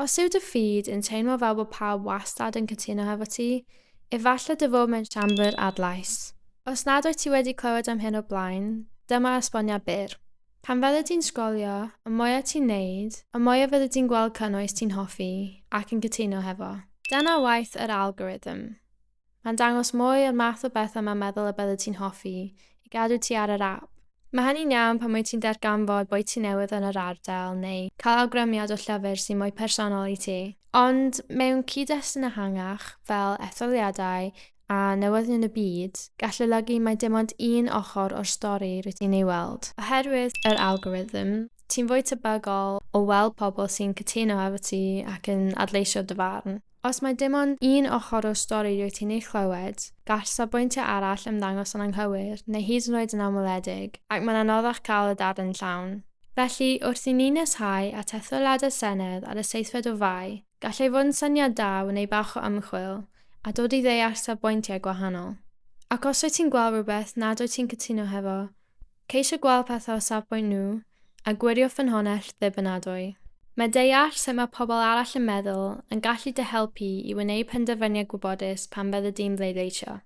Os yw dy feed yn teimlo fel bod pawb wastad yn cytuno hefo ti, efallai dy fod mewn siambr adlais. Os nad wyt ti wedi clywed am hyn o blaen, dyma esboniad byr. Pan fyddi di'n sgrolio, y mwyaf ti'n neud, y mwyaf fyddi di'n gweld cynnwys ti'n hoffi ac yn cytuno hefo. Dyna waith yr algorithm. Mae'n dangos mwy o'r math o bethau mae'n meddwl y byddi ti'n hoffi i gadw ti ar yr app. Mae hynny'n iawn pan wyt ti'n darganfod bwyty newydd yn yr ardal neu cael awgrymiad o llyfr sy'n mwy personol i ti. Ond mewn cyd-destun ehangach, fel etholiadau a newyddion y byd, gall olygu mai dim ond un ochr o'r stori rwyt ti'n ei weld. Oherwydd yr algorithm, ti'n fwy tebygol o weld pobl sy'n cytuno efo ti ac yn adleisio dy farn. Os mai dim ond un ochr o'r stori rwyt ti'n ei chlywed, gall safbwyntiau arall ymddangos yn anghywir neu hyd yn oed yn anweledig, ac mae'n anoddach cael y darlun llawn. Felly, wrth i ni neshau at etholiadau'r Senedd ar y seithfed o Fai, gallai fod yn syniad da wneud bach o ymchwil a dod i ddeall safbwyntiau gwahanol. Ac os wyt ti'n gweld rhywbeth nad wyt ti'n cytuno hefo, ceisio gweld pethau o safbwynt nhw a gwirio ffynhonnell ddibynadwy. Mae deall sut mae pobl arall yn meddwl yn gallu dy helpu i wneud penderfyniad gwybodus pan fyddi di'n bleidleisio.